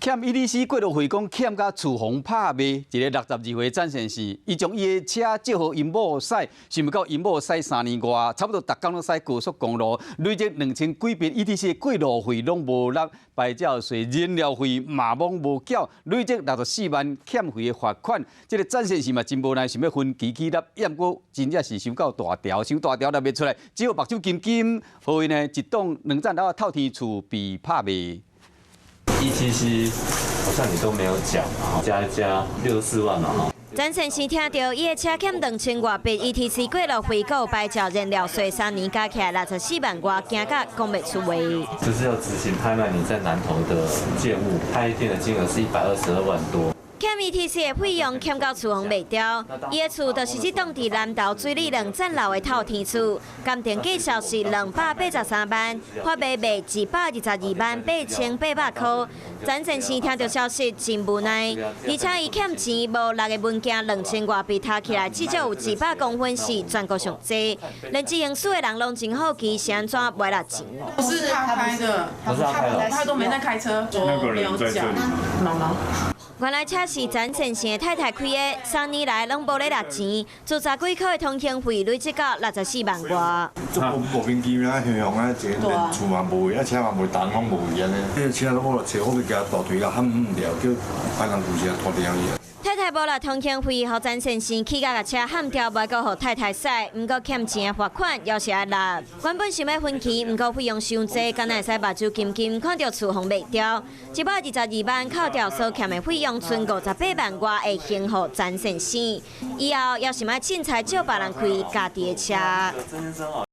欠 ETC 過路費，講欠甲厝予人拍賣。一个62歲詹先生，伊將伊的車借予𪜶某駛，想袂到𪜶某駛3年外，差不多逐工攏駛高速公路，累積2000幾筆 ETC 的過路費攏無納，牌照稅、燃料費嘛攏無繳，累積64萬欠費的罰款。這个詹先生嘛真無奈，想欲分期去納，毋過真正是傷夠大條，傷大條納袂出來，只好目睭金金，予伊呢一棟兩層樓的透天厝被拍賣。 ETC 好像你都沒有繳嘛，加一加64萬嘛，哈。詹先生聽著伊的車欠2000外筆 ETC 過路費，閣有牌照燃料稅，3年加起來64萬外，驚甲講袂出話。就是要執行拍賣你在南投的建物，拍定的金額是122萬多。欠 ETC 的費用欠到厝予人賣掉，伊的厝就是這棟佇南投水里兩層樓的透天厝，鑑定價數是283萬，法賣賣122萬8800塊。詹先生聽著消息真無奈，而且伊欠錢無納的文件2000外筆，加起來至少有200公分，是全國上濟。連執行署的人攏真好奇，是按怎無納錢？不是他開的，不是他開的，他都沒在開車，那個人在這裡媽媽。原來車是詹先生的太太開的，3年來攏無咧納錢，自十幾箍的通行費累積到64萬外。這莫名其妙啊，向向啊，一個連厝嘛無，啊車嘛無，動攏無去按呢。彼个車攏我揣好欲共大推啊，冚唔掉，叫別人舊時拖掉去。太太無納通行費，予詹先生去共車撼掉，袂閣予太太駛。毋過欠錢的罰款猶是愛納。原本想欲分期，毋過費用傷濟，敢若會使目睭金金看著厝予人賣掉。122萬扣掉所欠的費用，賰58萬外會還予詹先生。以後猶是愛凊彩借別人開家己的車。